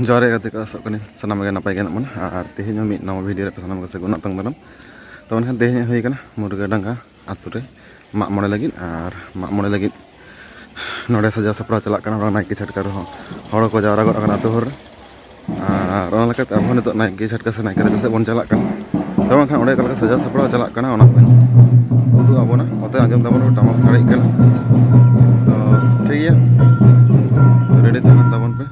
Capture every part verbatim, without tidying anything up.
ᱡᱚᱦᱟᱨ ᱜᱮ ᱜᱟᱛᱮ ᱠᱚ, ᱟᱥᱚᱜ ᱠᱟᱹᱱᱟᱹᱧ ᱥᱟᱱᱟᱢ ᱜᱮ ᱱᱟᱯᱟᱭ ᱜᱮ ᱦᱮᱱᱟᱜ ᱵᱚᱱᱟ᱾ ᱟᱨ ᱛᱮᱦᱮᱧ ᱦᱚᱸ ᱢᱤᱫ ᱱᱟᱣᱟ ᱵᱷᱤᱰᱤᱭᱳ ᱨᱮ ᱟᱯᱮ ᱥᱟᱱᱟᱢ ᱠᱚ ᱥᱟᱹᱜᱩᱱ ᱟᱛᱟᱝ ᱫᱟᱨᱟᱢ᱾ ᱛᱚ ᱢᱮᱱᱠᱷᱟᱱ ᱛᱮᱦᱮᱧ ᱦᱮᱡ ᱦᱩᱭ ᱠᱟᱱᱟ ᱢᱩᱨᱜᱟᱹᱰᱟᱸᱜᱟ ᱟᱛᱳ ᱨᱮ ᱢᱟᱜ ᱢᱚᱬᱮ ᱞᱟᱹᱜᱤᱫ᱾ ᱟᱨ ᱢᱟᱜ ᱢᱚᱬᱮ ᱞᱟᱹᱜᱤᱫ ᱱᱚᱰᱮ ᱥᱟᱡᱟᱣ ᱥᱟᱯᱲᱟᱣ ᱪᱟᱞᱟᱜ ᱠᱟᱱᱟ᱾ ᱚᱱᱟ ᱱᱟᱭᱠᱮ ᱪᱷᱟᱴᱠᱟ ᱨᱮᱦᱚᱸ ᱦᱚᱲ ᱠᱚ ᱡᱟᱣᱨᱟ ᱜᱚᱫ ᱟᱠᱟᱱᱟ ᱟᱛᱳ ᱦᱚᱲ ᱨᱮ᱾ ᱟᱨ ᱚᱱᱟ ᱞᱮᱠᱟᱛᱮ ᱟᱵᱚ ᱦᱚᱸ ᱱᱤᱛᱚᱜ ᱱᱟᱭᱠᱮ ᱪᱷᱟᱴᱠᱟ ᱥᱮ ᱱᱟᱭᱠᱮ ᱨᱟᱪᱟ ᱥᱮᱫ ᱵᱚᱱ ᱪᱟᱞᱟᱜ ᱠᱟᱱᱟ᱾ ᱛᱚᱵᱮ ᱢᱮᱱᱠᱷᱟᱱ ᱚᱸᱰᱮ ᱚᱠᱟ ᱞᱮᱠᱟ ᱥᱟᱡᱟᱣ ᱥᱟᱯᱲᱟᱣ ᱪᱟᱞᱟᱜ ᱠᱟᱱᱟ, ᱚᱱᱟ ᱠᱚᱧ ᱩᱫᱩᱜ ᱟᱵᱚᱱᱟ᱾ ᱚᱱᱛᱮ ᱟᱸᱡᱚᱢ ᱛᱟᱵᱚᱱ ᱯᱮ, ᱴᱟᱢᱟᱠ ᱥᱟᱰᱮᱜ ᱠᱟᱱᱟ᱾ ᱛᱚ ᱴᱷᱤᱠ ᱜᱮᱭᱟ, ᱨᱮᱰᱤ ᱛᱟᱦᱮᱱ ᱛᱟᱵᱚᱱ ᱯᱮ᱾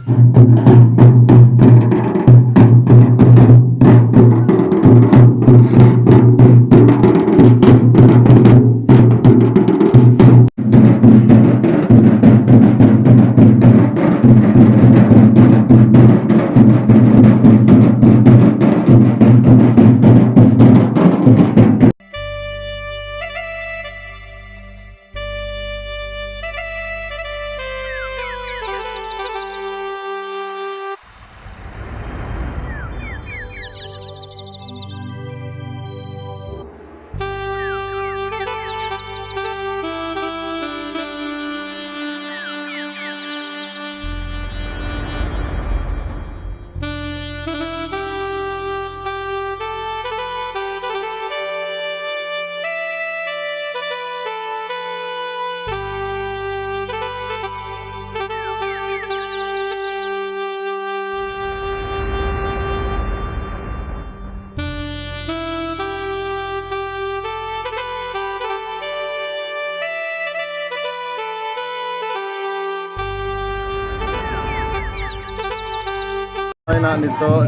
ᱱᱚᱜᱼᱚᱭ ᱱᱟᱜ ᱱᱤᱛᱚᱜ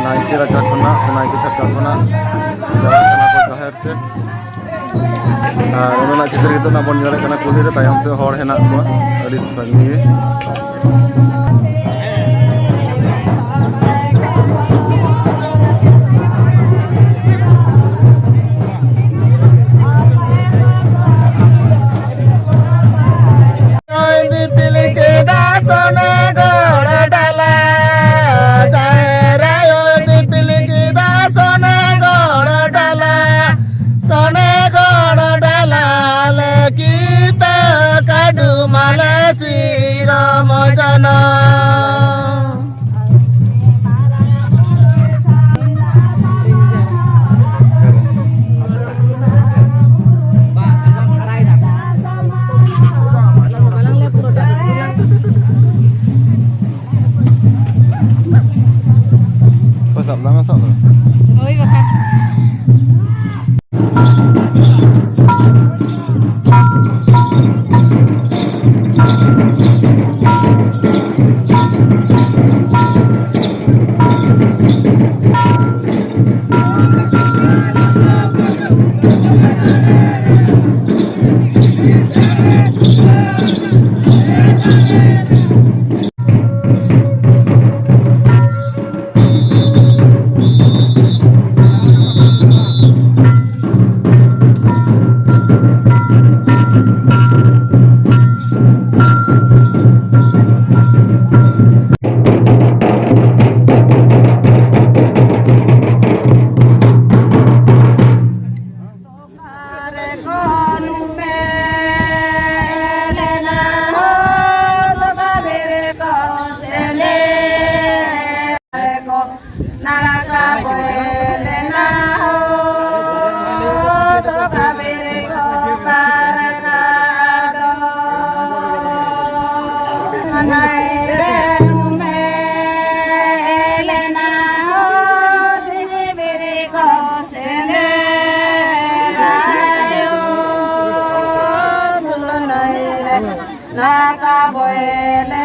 ᱱᱟᱭᱠᱮ ᱨᱟᱪᱟ ᱠᱷᱚᱱᱟᱜ ᱥᱮ ᱱᱟᱭᱠᱮ ᱪᱷᱟᱴᱠᱟ ᱠᱷᱚᱱᱟᱜ ᱪᱟᱞᱟᱜ ᱠᱟᱱᱟ ᱠᱚ ᱡᱟᱦᱮᱨ ᱥᱮᱫ᱾ ᱟᱨ ᱚᱸᱰᱮᱱᱟᱜ ᱪᱤᱛᱟᱹᱨ ᱜᱮ ᱱᱤᱛᱚᱜ ᱱᱟᱜ ᱵᱚᱱ ᱧᱮᱞᱮᱫ ᱠᱟᱱᱟ, ᱠᱩᱞᱦᱤ ᱨᱮ ᱛᱟᱭᱚᱢ ᱥᱮᱫ ᱦᱚᱲ ᱦᱮᱱᱟᱜ ᱠᱚᱣᱟ ᱟᱹᱰᱤ ᱥᱟᱸᱜᱮ᱾ ᱫᱤᱯᱤᱞ ᱠᱮᱫᱟ ᱥᱚᱱᱮ ᱜᱚᱲ ᱰᱟᱞᱟ, ᱡᱟᱦᱮᱨ ᱟᱭᱳ ᱫᱤᱯᱤᱞ ᱠᱮᱫᱟ ᱥᱚᱱᱮ ᱜᱚᱲ ᱰᱟᱞᱟ, ᱥᱚᱱᱮ ᱜᱚᱲ ᱰᱟᱞᱟ ᱞᱟᱹᱜᱤᱫ ᱠᱟᱹᱰᱩ ᱢᱟᱞᱮ ᱥᱤᱨᱚᱢ ᱡᱚᱱᱚ᱾ ᱞᱟᱠᱟ ᱵᱚᱭᱮ ᱞᱮ